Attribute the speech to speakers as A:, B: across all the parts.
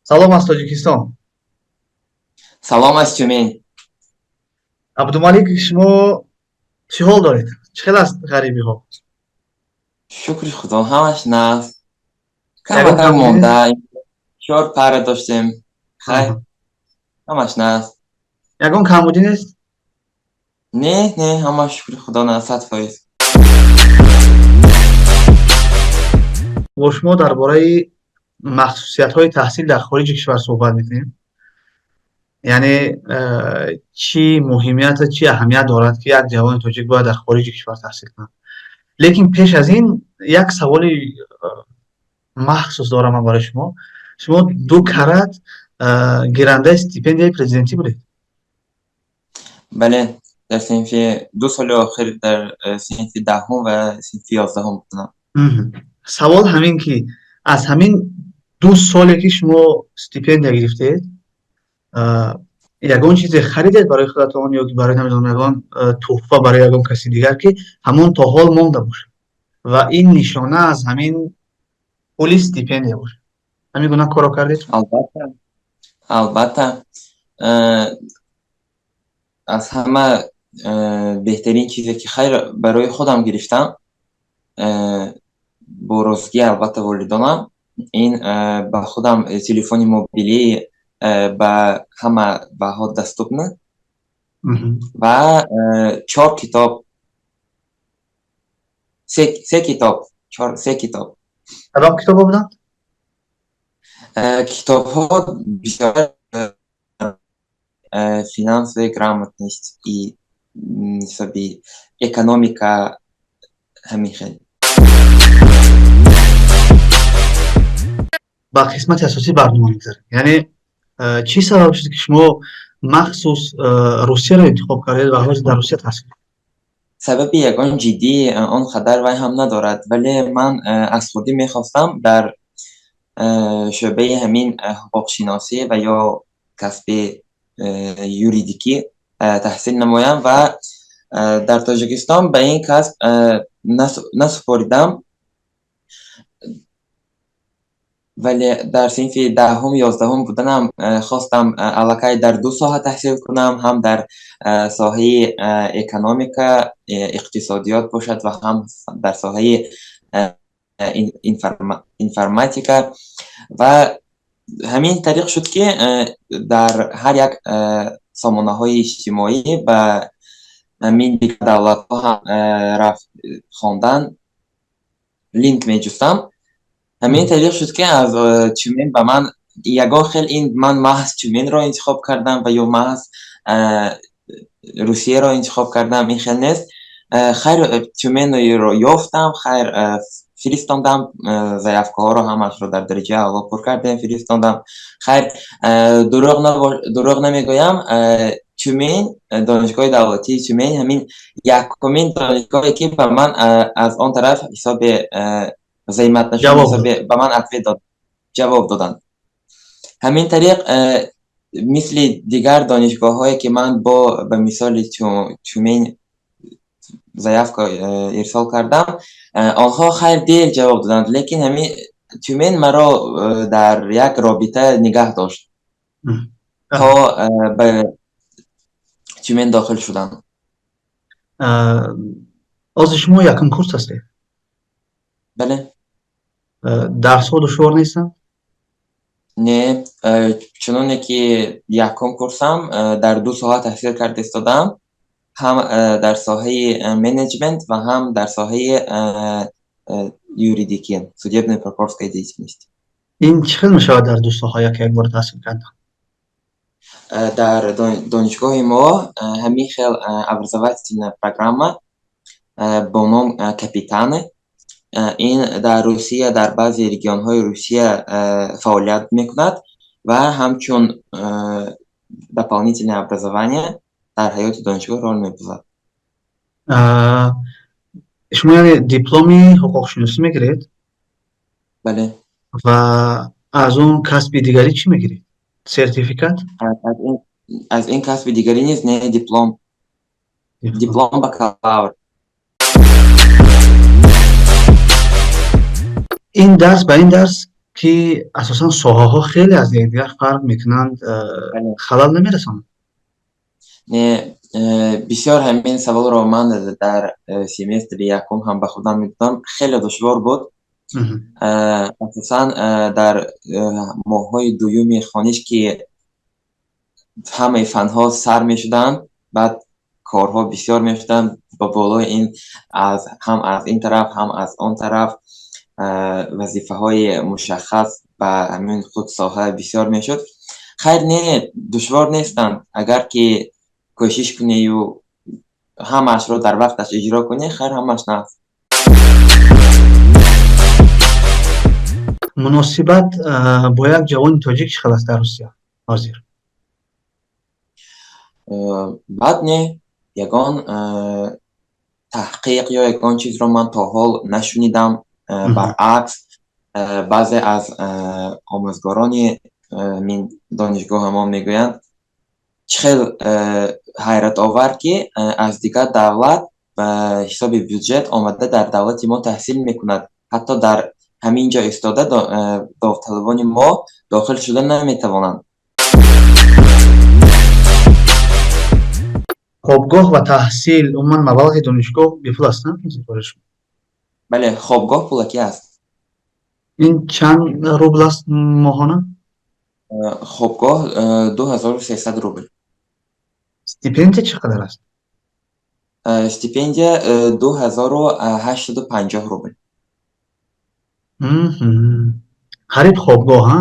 A: Салом аз Тоҷикистон.
B: Салом аз Тюмень.
A: Абдумалик, шумо чӣ ҳол доред? Чӣ хел аст ғарибиҳо?
B: Шукри Худо, ҳамаш нағз. Камакам монда, чор пара доштем. Хайр, ҳамаш нағз.
A: Ягон камбудӣ нест?
B: Не, не, ҳамаш, шукри Худо, на 100%.
A: Бо шумо дар бораи махсусиятҳои таҳсил дар хориҷи кишвар суҳбат мекунем. Яъне чӣ муҳимият, чӣ аҳамият дорад, ки як ҷавони тоҷик бояд дар хориҷи кишвар таҳсил кунад. Лекин пеш аз ин як саволи махсус дорам ман барои шумо. Шумо ду карат гирандаи стипендияи президентӣ будед.
B: Бале, дар синфи ду соли охир, дар синфи 10-ум ва синфи 11-ум будам.
A: Савол ҳамин, ки аз ҳамин ду соле, ки шумо стипендия гирифтед, ягон чизе харидед барои худатон ё ки барои, намедонам, ягон тӯҳфа барои ягон каси дигар, ки ҳамон то ҳол монда бошад ва ин нишона аз ҳамин пули стипендия бошад? Ҳамин гуна корро кардед?
B: Албатта, албатта. Аз ҳама беҳтарин чизе, ки, хайр, барои худам гирифтам, бо розигии, албатта, волидонам, ин ба худам телефони мобилӣ, ба ҳама баҳо доступно, ва чор китоб, се китоб, чор, се китоб.
A: Кадом китобҳо буданд?
B: Китобҳо бисёр финансовая грамотность и ҳисоби экономика, ҳамин хел.
A: Ба қисмати асосии барнома мегзарем. Яъне чӣ сабаб шуд, ки шумо махсус Русияро интихоб кардед ва ҳозир дар Русия таҳсил?
B: Сабаби ягон ҷиддӣ он қадар вай ҳам надорад, вале ман аз хурдӣ мехостам дар шӯъбаи ҳамин ҳуқуқшиносӣ ва ё касби юридикӣ таҳсил намоям ва дар Тоҷикистон ба ин касб насупоридам, вале дар синфи 10-ум, 11-ум буданам хостам аллакай дар ду соҳа таҳсил кунам, ҳам дар соҳаи экономика, иқтисодиёт бошад ва ҳам дар соҳаи информатика. Ва ҳамин тариқ шуд, ки дар ҳар як сомонаҳои иҷтимоӣ ба ҳамин дигар давлатҳо ҳам рафт хондан линк меҷустам. Ҳамин тариқ шуд, ки аз Тюмен ба ман ягон хел ин ман маҳз Тюменро интихоб кардам ва ё маҳз Русияро интихоб кардам, ин хел нест. Хайр, Тюменро ёфтам, хайр, фиристондам заявкаҳоро, ҳамаашро дар дараҷаи аввал пур кардем, фиристондам. Хайр, дурӯғ намегӯям, Тюмен, Донишгоҳи давлатии Тюмен ҳамин якумин донишгоҳе, ки ба ман аз он тараф ҳисоби взаимоотношения ҳисоби ба ман ответ дод, ҷавоб доданд. Ҳамин тариқ, мисли дигар донишгоҳҳое, ки ман бо ба мисоли Тюмень заявка ирсол кардам, онҳо, хайр, дер ҷавоб доданд, лекин ҳамин Тюмен маро дар як робита нигаҳ дошт, то ба Тюмен дохил шудам.
A: Ҳозир шумо якум курс ҳастед?
B: Бале.
A: Дарсҳо душвор нестанд?
B: Не, чуноне ки якум курсам, дар ду соҳа таҳсил карда истодам, ҳам дар соҳаи менеҷмент ва ҳам дар соҳаи юридикӣ, судебная прокурорская деятельность.
A: Ин чӣ хел мешавад, дар ду соҳа як якбора таҳсил кардан?
B: Дар донишгоҳи мо ҳамин хел образовательная программа бо ном «Капитаны». Ин дар Русия, дар баъзе регионҳои Русия фаъолият мекунад ва ҳамчун дополнительное образование дар ҳаёти донишгоҳ рол мебозад.
A: Шумо яъне дипломи ҳуқуқшиносӣ мегиред?
B: Бале.
A: Ва аз он касби дигарӣ чӣ мегиред? Сертификат?
B: Аз ин касби дигарӣ низ не, диплом, диплом бакалавр.
A: Ин дарс ба ин дарс Ки асосан соҳаҳо хеле аз якдигар фарқ мекунанд, халал намерасонанд?
B: Не, бисёр ҳамин саволро ман дар семестри якум ҳам ба худам медодам. Хеле душвор буд. Асосан дар моҳҳои дуюми хониш, ки ҳамаи фанҳо сар мешуданд, баъд корҳо бисёр мешуданд. Ба болои ин ҳам аз ин тараф, ҳам аз он тараф вазифаҳои мушаххас ба ҳамин худ соҳа бисёр мешуд. Хайр, не, душвор нестанд. Агар ки кӯшиш кунию ҳамаашро дар вақташ иҷро кунӣ, хайр, ҳамааш наст.
A: Муносибат бо як ҷавони тоҷик чӣ хел аст дар Русия ҳозир?
B: Бад не, ягон таҳқиқ ё ягон чизро ман то ҳол нашунидам. Баръакс, баъзе аз омӯзгорони ҳамин донишгоҳамон мегӯянд, чӣ хел ҳайратовар, ки аз дигар давлат ба ҳисоби бюҷет омада дар давлати мо таҳсил мекунад. Ҳатто дар ҳамин ҷо истода довталабони мо дохил шуда наметавонанд.
A: Хобгоҳ ва таҳсил, умуман маблағи донишгоҳ бепул аст, на?
B: Бале, хобгоҳ пулакӣ аст.
A: Ин чанд рубл аст моҳона?
B: Хобгоҳ 2300 рубл.
A: Стипендия чӣ қадар аст?
B: Стипендия 2850 рубл.
A: Қариб хобгоҳ, ҳа?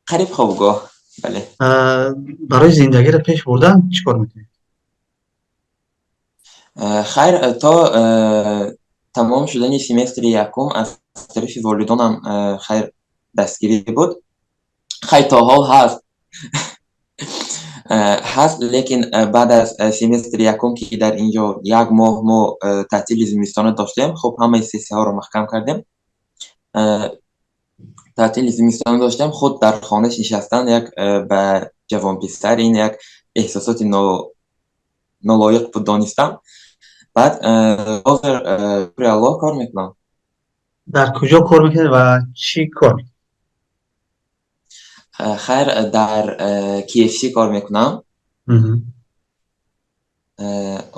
B: Қариб хобгоҳ, бале.
A: Барои зиндагиро пеш бурдан чӣ кор мекунед?
B: Хайр, то тамом шудани семестри якум аз тарафи волидонам хайр дастгирӣ буд. Хайр, то ҳол ҳаст. Ҳаст, лекин баъд аз семестри якум, ки дар ин ҷо як моҳ мо таътили зимистона доштем, хуб, ҳамаи сессияҳоро маҳкам кардем. Таътили зимистона доштем, худ дар хона нишастан як ба ҷавонписар ин як эҳсосоти нолоиқ буд донистам. Баъд ҳозир шукри Аллоҳ кор мекунам.
A: Дар куҷо кор мекунед ва чӣ кор?
B: Хайр, дар KFC кор мекунам.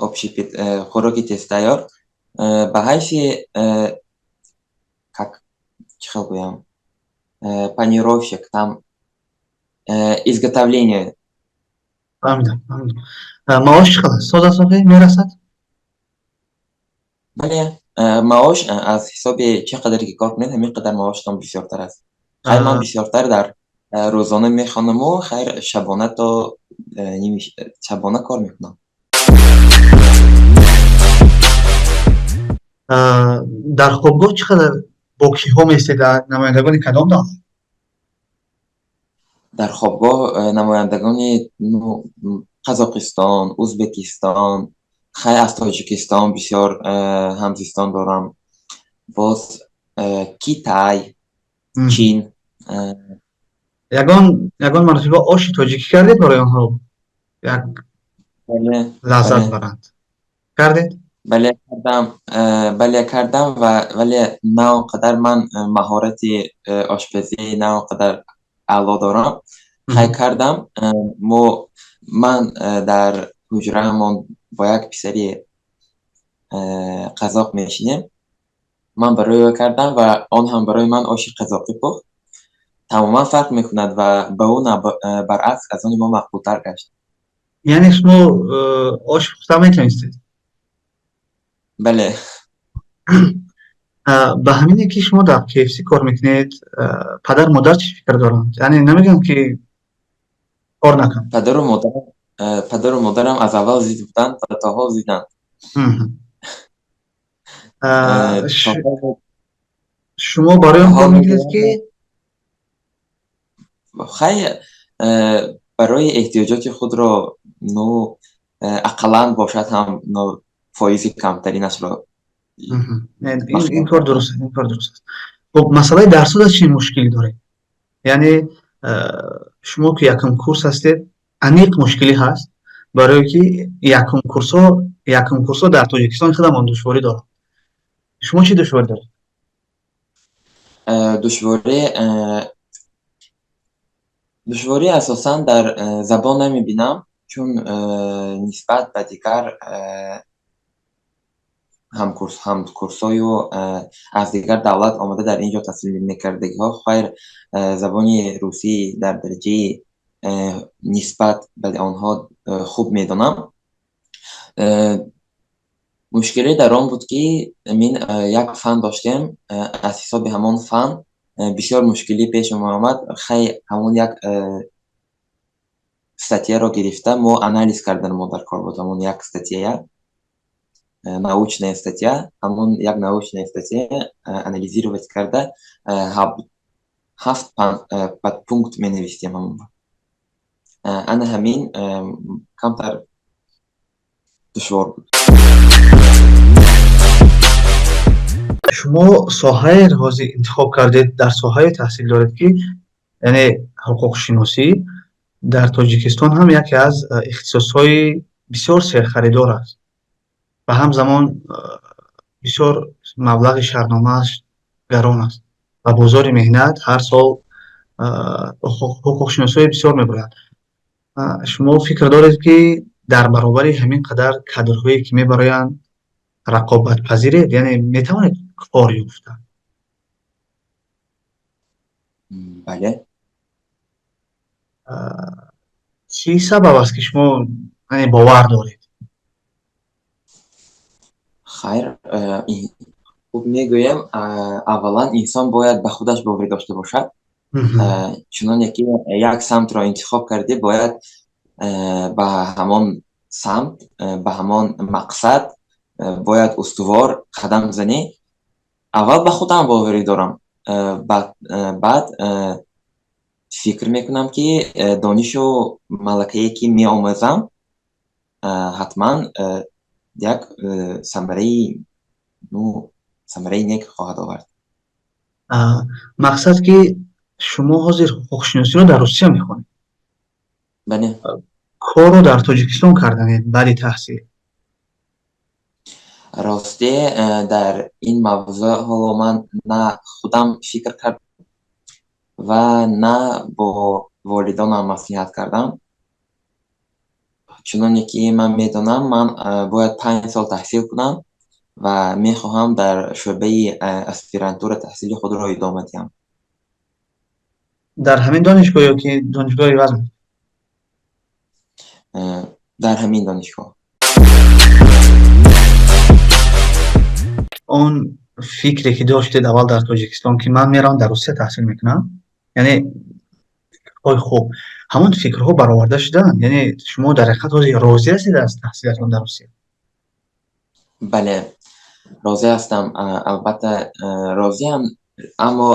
B: Общепит, хӯроки тезтайёр. Ба ҳайси, как, чӣ хел гӯям, панировщик, там изготовление.
A: Фаҳмидам, фаҳмидам. Маош чӣ қадар? Соз аст, охи мерасад?
B: Бале, маош аз ҳисоби чӣ қадаре ки кор кунед, ҳамин қадар маоштон бисёртар аст. Хайр, ман бисёртар дар рӯзона мехонаму, хайр, шабона то ними шабона кор мекунам.
A: Дар хобгоҳ чӣ қадар бо киҳо меистед? Намояндагони кадом давлат?
B: Дар хобгоҳ намояндагони Қазоқистон, Ӯзбекистон, хайр, аз Тоҷикистон бисёр ҳамзистон дорам. Боз Китай, Чин.
A: Ягон маротиба оши тоҷикӣ кардед барои онҳо як лаззат баранд? Кардед?
B: Бале, кардам, бале, кардам, ва вале на он қадар ман маҳорати ошпазӣ на он қадар аъло дорам. Хайр, кардам. Ман дар ҳуҷраамон бо як писари қазоқ мешинем. Ман барои ӯ кардам ва он ҳам барои ман оши қазоқӣ пухт. Тамоман фарқ мекунад ва ба ӯ баръакс аз они мо мақбултар гашт.
A: Яъне шумо ош пухта метавонистед?
B: Бале.
A: Ба ҳамине ки шумо дар KFC кор мекунед, падар модар чӣ фикр доранд? Яъне намегӯянд, ки кор накун?
B: Падару модарам аз аввал зид буданд ва то ҳол зиданд.
A: Шумо барои он кор мекунед, ки
B: хайр, барои эҳтиёҷоти худро, ну, ақаллан бошад ҳам, ну, фоизи камтаринашро.
A: Ин кор дуруст аст, ин кор дуруст аст. Хуб, масъалаи дарсҳо чӣ мушкилӣ доред? Яъне шумо ки якум курс ҳастед, аниқ мушкилӣ ҳаст, барое ки якум курсҳо дар Тоҷикистон худамон душворӣ доранд. Шумо чӣ душворӣ доред?
B: Душворӣ асосан дар забон намебинам, чун нисбат ба дигар ҳамкурсҳою аз дигар давлат омада дар ин ҷо таҳсил мекардагиҳо, хайр, забони русӣ дар дараҷаи нисбат ба онҳо хуб медонам. Мушкилӣ дар он буд, ки мин як фан доштем, аз ҳисоби ҳамон фан бисёр мушкилӣ пеш омад. Хай, ҳамон як статьяро гирифта мо анализ кардан мо дар кор буд, ҳамон як статья, научная статья, ҳамон як научная статья анализировать карда, ҳафт подпункт менавистем ҳамон. Ана ҳамин камтар душвор буд.
A: Шумо соҳаеро ҳозир интихоб кардед, дар соҳае таҳсил доред, ки яъне ҳуқуқшиносӣ дар Тоҷикистон ҳам яке аз ихтисосҳои бисёр серхаридор аст ва ҳамзамон бисёр маблағи шартномааш гарон аст ва бозори меҳнат ҳар сол ҳуқуқшиносҳои бисёр мебуранд. Шумо фикр доред, ки дар баробари ҳамин қадар кадрҳое, ки мебароянд, рақобатпазиред, яъне метавонед кор ёфта?
B: Бале.
A: Чӣ сабаб аст, ки шумо яъне бовар доред?
B: Хайр, хуб мегӯем, аввалан инсон бояд ба худаш боварӣ дошта бошад. Чуноне ки як самтро интихоб кардӣ, бояд ба ҳамон самт, ба ҳамон мақсад бояд устувор қадам занӣ. Аввал ба худам боварӣ дорам, баъд фикр мекунам, ки донишу малакае, ки меомӯзам, ҳатман як самараи нек хоҳад овард.
A: Мақсад, ки шумо ҳозир ҳуқуқшиносиро дар Русия мехонед?
B: Бале.
A: Корро дар Тоҷикистон карданед баъди таҳсил?
B: Росте, дар ин мавзӯъ ҳоло ман на худам фикр кардам ва на бо волидонам маслиҳат кардам. Чуноне ки ман медонам, ман бояд 5 сол таҳсил кунам ва мехоҳам дар шӯъбаи аспирантура таҳсили худро идома диҳам.
A: Дар ҳамин донишгоҳ ё ки донишгоҳи иваз?
B: Дар ҳамин донишгоҳ.
A: Он фикре, ки доштед аввал дар Тоҷикистон, ки ман меравам дар Русия таҳсил мекунам, яъне фикрҳои хуб, ҳамон фикрҳо бароварда шуданд? Яъне шумо дар ҳақиқат ҳозир розӣ ҳастед аз таҳсилатон дар Русия?
B: Бале, розӣ ҳастам, албатта розиам, аммо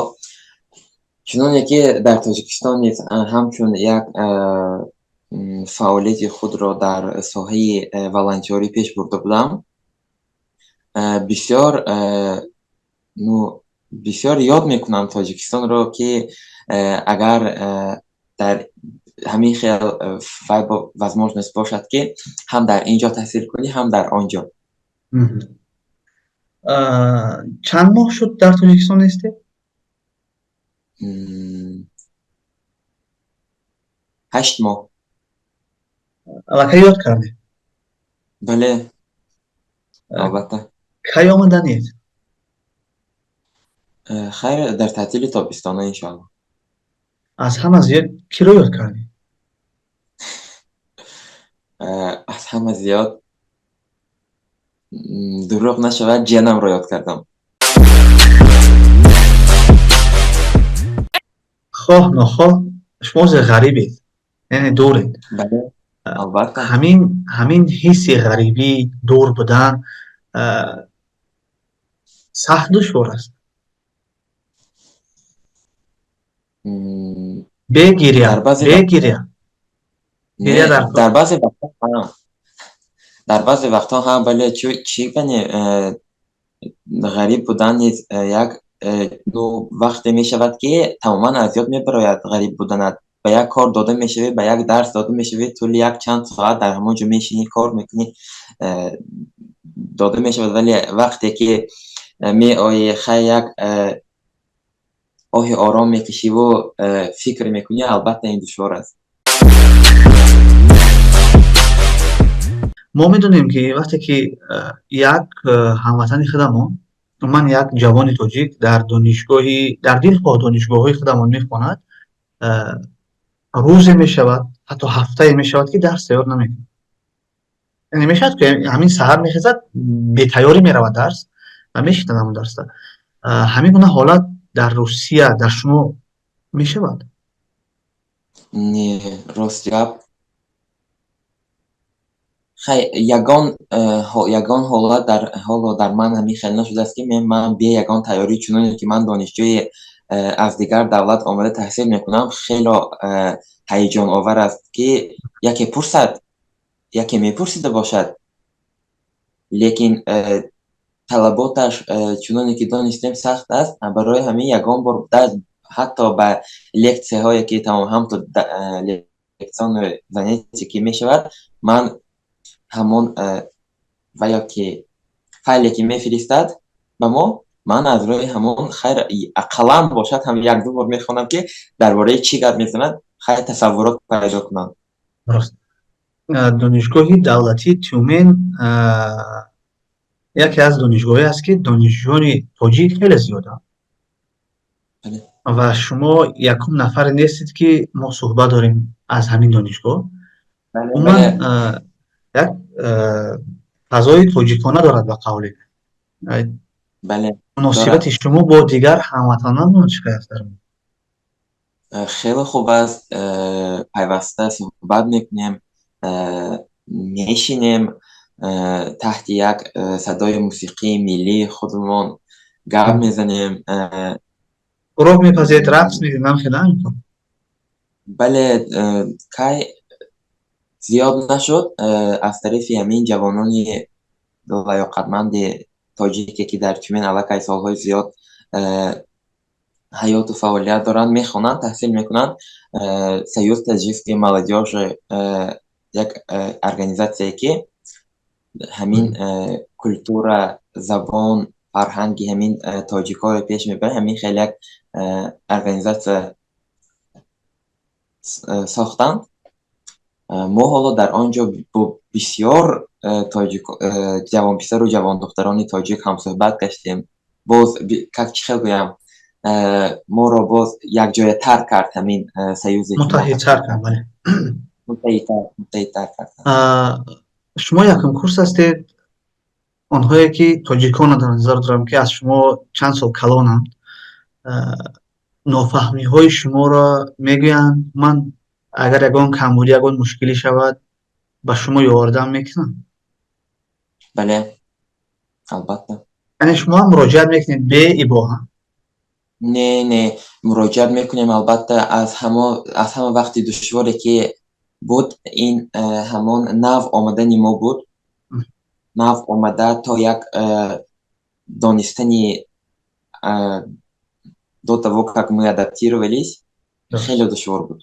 B: чуноне ки дар Тоҷикистон низ ҳамчун як фаъолияти худро дар соҳаи волонтёрӣ пеш бурда будам, бисёр ну бисёр ёд мекунам Тоҷикистонро, ки агар дар ҳамин хел возможность бошад, ки ҳам дар ин ҷо таҳсил кунӣ, ҳам дар он ҷо.
A: Чанд моҳ шуд дар Тоҷикистон нестед?
B: 8 моҳ.
A: Аллакай ёд кардед?
B: Бале, албатта.
A: Кай омаданед?
B: Хайр, дар таътили тобистона, иншоалло.
A: Аз ҳама зиёд киро ёд кардед?
B: Аз ҳама зиёд, дурӯғ нашавад, ҷиянамро ёд кардам.
A: Хоҳ нохоҳ шумо ҳозир ғарибед, яъне дуред.
B: Бале, албатта.
A: Ҳамин ҳисси ғарибӣ, дур будан сахт душвор аст. Бе гиря, бе гиря. Гиря дар
B: Дар баъзе вақтҳо ҳам, дар баъзе вақтҳо ҳам, бале, чӣ бане, ғариб будан низ як ну вақте мешавад, ки тамоман аз ёд мебарояд ғариб буданат. Ба як кор дода мешавӣ, ба як дарс дода мешавӣ, тӯли як чанд соат дар ҳамон ҷо мешинӣ, кор мекунӣ, дода мешавад, вале вақте ки меоӣ, хай, як Оҳи ором мекашиву фикр мекунӣ, албатта, ин душвор аст.
A: Мо медонем, ки вақте ки як ҳамватани худамон, умуман як ҷавони тоҷик дар донишгоҳи, дар дилхоҳ донишгоҳҳои худамон мехонад, рӯзе мешавад, ҳатто ҳафтае мешавад, ки дарс тайёр намекунад. Яъне мешавад, ки ҳамин саҳар мехезад, бетайёрӣ меравад дарс ва мешинад ҳамон дарсда. Ҳамин гуна ҳолат дар Русия дар шумо мешавад?
B: Не, рост гап. Хай, ягон ҳолат дар ҳоло дар ман ҳамин хел нашудааст, ки ман бе ягон тайёрӣ, чуноне ки ман донишҷӯи аз дигар давлат омада таҳсил мекунам, хело ҳаяҷоновар аст, ки яке пурсад, яке мепурсида бошад, лекин талаботаш, чуноне ки донистем, сахт аст. Барои ҳамин ягон бор ҳатто ба лексияҳое ки тамом, ҳамто лекционные занятие ки мешавад, ман ҳамон ва ё ки файле ки мефиристад ба мо, ман аз рӯи ҳамон, хайр, ақаллан бошад ҳам як-ду бор мехонам, ки дар бораи чӣ гап мезанад, хайр, тасаввурот пайдо кунам.
A: Рост, Донишгоҳи давлатии Тюмен яке аз донишгоҳҳое аст, ки донишҷӯёни тоҷик хеле зиёданд ва шумо якум нафаре нестед, ки мо суҳбат дорем аз ҳамин донишгоҳ. Умуман, як фазои тоҷикона дорад, ба қавле. Муносибати шумо бо дигар ҳамватанон чӣ қадр аст?
B: Хеле хуб аст. Пайваста суҳбат мекунем, мешинем, таҳти як садои мусиқии миллии худамон гап мезанем.
A: Хӯрок мепазед, рақс мекунед, намхела?
B: Бале, кай зиёд нашуд, аз тарафи ҳамин ҷавонони лаёқатманди тоҷике, ки дар Тюмен аллакай солҳои зиёд ҳаёту фаъолият доранд, мехонанд, таҳсил мекунанд, Союз таджикской молодёжи, як организатсияе, ки ҳамин культура, забон, фарҳанги ҳамин тоҷикҳоро пеш мебарад, ҳамин хеле як организатсия сохтанд. Мо ҳоло дар он ҷо бо бисёр тоҷик, ҷавонписару ҷавондухтарони тоҷик ҳамсӯҳбат гаштем. Боз, как, чӣ хел гӯям, моро боз якҷоятар кард ҳамин союзе.
A: Муттаҳидтар кард, бале.
B: Муттаҳидтар кард.
A: Шумо якум курс ҳастед. Онҳое ки тоҷиконро дар назар дорам, ки аз шумо чанд сол калонанд, нофаҳмиҳои шуморо мегӯянд? Ман агар ягон камбудӣ, ягон мушкилӣ шавад, ба шумо ёрдам мекунанд?
B: Бале, албатта.
A: Яъне шумо ҳам муроҷиат мекунед беибоҳа?
B: Не, муроҷиат мекунем, албатта. Аз ҳама вақти душворе ки буд, ин ҳамон нав омадани мо буд. Нав омада то як донистани, до того как мы адаптировались, хеле душвор буд.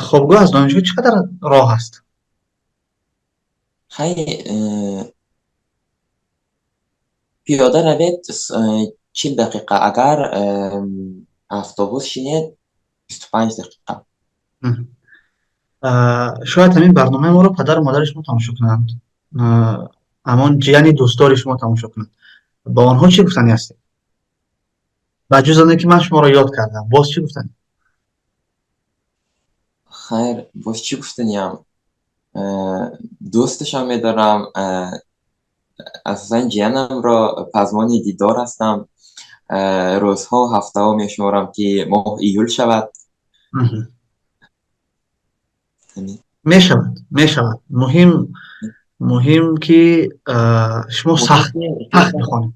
A: Хобгоҳ аз донишгоҳ чӣ қадар роҳ аст?
B: Хай, пиёда равед, 40 дақиқа, агар автобус шинед, 25 дақиқа.
A: Шояд ҳамин барномаи моро падару модари шумо тамошо кунанд, ҳамон ҷияни дӯстдори шумо тамошо кунанд. Ба онҳо чӣ гуфтанӣ ҳастед? Ба ҷуз оне ки ман шуморо ёд кардам, боз чӣ гуфтанӣ?
B: Хайр, боз чӣ гуфтаниям? Дӯсташон медорам, асосан ҷиянамро. Пазмони дидор ҳастам. Рӯзҳо, ҳафтаҳо мешуморам, ки моҳ июл шавад.
A: Мешавад, мешавад. Муҳим ки шумо сахт сахт мехонед.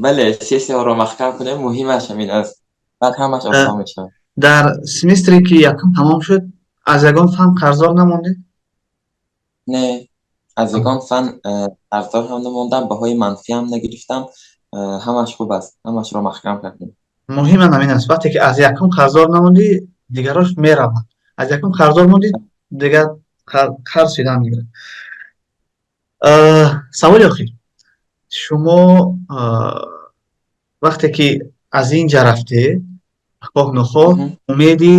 B: Бале, сессияҳоро маҳкам кунем, муҳимаш ҳамин аст, баъд ҳамаш осон мешавад.
A: Дар семестре ки якум тамом шуд, аз ягон фан қарздор намондед?
B: Не, аз ягон фан қарздор ҳам намондам, баҳои манфӣ ҳам нагирифтам. Ҳамаш хуб аст, ҳамашро маҳкам кардем.
A: Муҳимам ҳамин аст. Вақте ки аз якум қарздор намондӣ, дигарош мераванд. Аз якум қарздор мондӣ, дигар қарз шидан мегирад. Саволи охир: шумо вақте ки Аз ин ҷа рафтед, хоҳ нохоҳ, умеди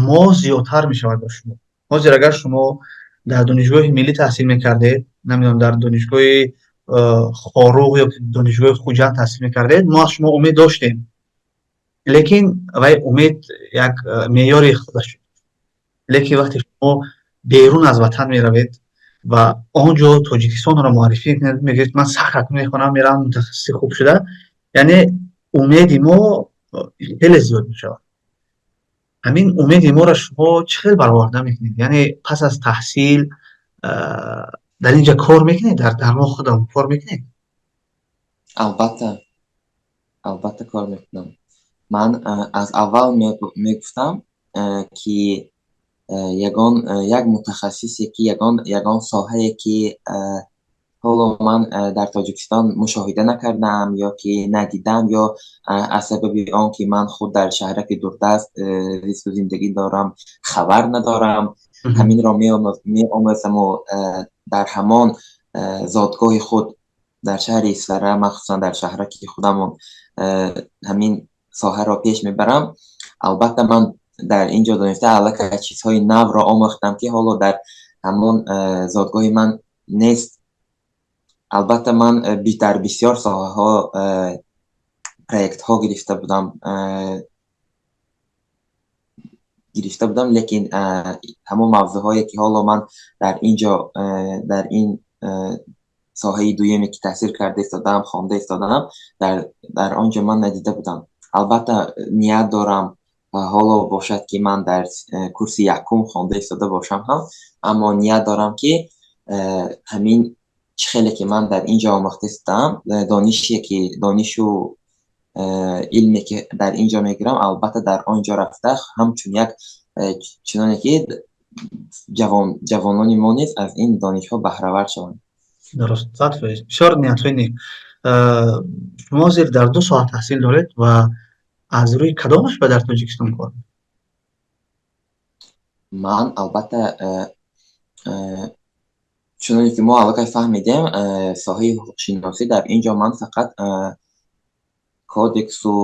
A: мо зиёдтар мешавад ба шумо. Ҳозир агар шумо дар Донишгоҳи миллӣ таҳсил мекардед, намедонам, дар донишгоҳи Хоруғ ё донишгоҳи Хуҷанд таҳсил мекардед, мо аз шумо умед доштем, лекин вай умед як меъёри худаш. Лекин вақте шумо берун аз ватан меравед ва он ҷо Тоҷикистонро муаррифӣ мекунед, мегӯед: «Ман сахт мехонам, меравам, мутахассиси хуб шуда», яъне умеди мо хеле зиёд мешавад. Ҳамин умеди моро шумо чӣ хел бароварда мекунед? Яъне пас аз таҳсил дар ин ҷа кор мекунед, дар мо худам кор мекунед?
B: Албатта, албатта, кор мекунам. Ман аз аввал мегуфтам, ки ягон як мутахассисе, ки ягон соҳае, ки ҳоло ман дар Тоҷикистон мушоҳида накардаам ё ки надидам, ё аз сабаби он ки ман худ дар шаҳраки дурдаст зисту зиндагӣ дорам, хабар надорам, ҳаминро меомӯзаму дар ҳамон зодгоҳи худ, дар шаҳри Исфара, махсусан дар шаҳраки худамон, ҳамин соҳаро пеш мебарам. Албатта, ман дар ин ҷо дониста аллакай чизҳои навро омӯхтам, ки ҳоло дар ҳамон зодгоҳи ман нест. Албатта, ман дар бисёр соҳаҳо проектҳо гирифта будам, лекин ҳамон мавзӯъҳое, ки ҳоло ман дар ин ҷо, дар ин соҳаи дуюме, ки таҳсил карда истодаам, хонда истодаам, дар он ҷо ман надида будам. Албатта, ният дорам. Ҳоло бошад, ки ман дар курси якум хонда истода бошам ҳам, аммо ният дорам, ки ҳамин чӣ хеле ки ман дар ин ҷо омӯхта истодаам, донише ки, донишу илме ки дар ин ҷо мегирам, албатта, дар он ҷо рафта, ҳамчун як чуноне ки ҷавонони мо низ аз ин донишҳо баҳравар шаванд.
A: Дуруст, 100%. Бисёр ниятҳои нек. Шумо ҳозир дар ду соҳа таҳсил доред ва аз рӯи кадомаш ба дар Тоҷикистон кор?
B: Ман албатта, чуноне ки мо аллакай фаҳмидем, соҳаи ҳуқуқшиносӣ, дар ин ҷо ман фақат кодексу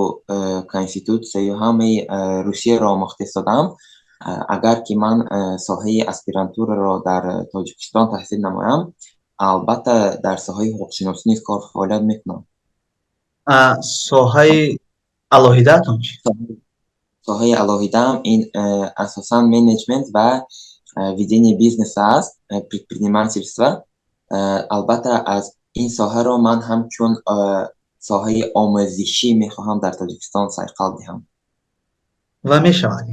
B: конститутсияю ҳамаи Русияро омӯхта истодаам. Агар ки ман соҳаи аспирантураро дар Тоҷикистон таҳсил намоям, албатта, дар соҳаи ҳуқуқшиносӣ низ кор фаъолият мекунам.
A: Соҳаи алоҳидаатон чӣ?
B: Соҳаи алоҳидаам ин асосан менеҷмент ва ведение бизнеса аст, предпринимательство. Албатта, аз ин соҳаро ман ҳамчун соҳаи омӯзишӣ мехоҳам дар Тоҷикистон сайқал диҳам.
A: Ва мешавад.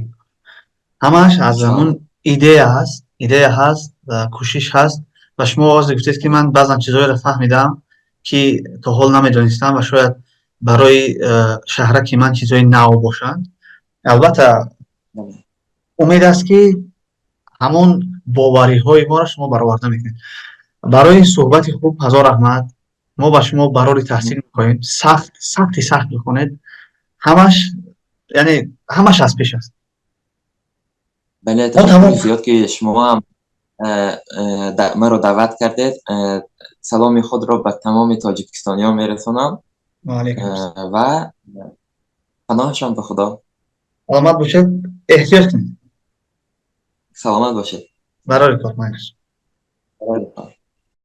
A: Ҳамааш аз ҳамун идея ҳаст, идея ҳаст ва кӯшиш ҳаст. Ва шумо оғоз гуфтед, ки ман баъзан чизҳоеро фаҳмидам, ки то ҳол намедонистам ва шояд барои шаҳраки ман чизҳои нав бошанд. Албатта, умед аст, ки ҳамон бовариҳои моро шумо бароварда мекунед. Барои суҳбати хуб ҳазор раҳмат. Мо ба шумо барори таҳсил мехоҳем. Сахт, сахти сахт бихонед. Ҳамаш, яъне ҳамаш аз пеш аст.
B: Бале, ташаккури зиёд, ки шумо ҳам маро даъват кардед. Саломи худро ба тамоми тоҷикистониён мерасонам ва паноҳашон ба Худо.
A: Саломат бошед, эҳтиёт кунед.
B: Саломат бошед.
A: Барори кор, майлаш.
B: Барори кор.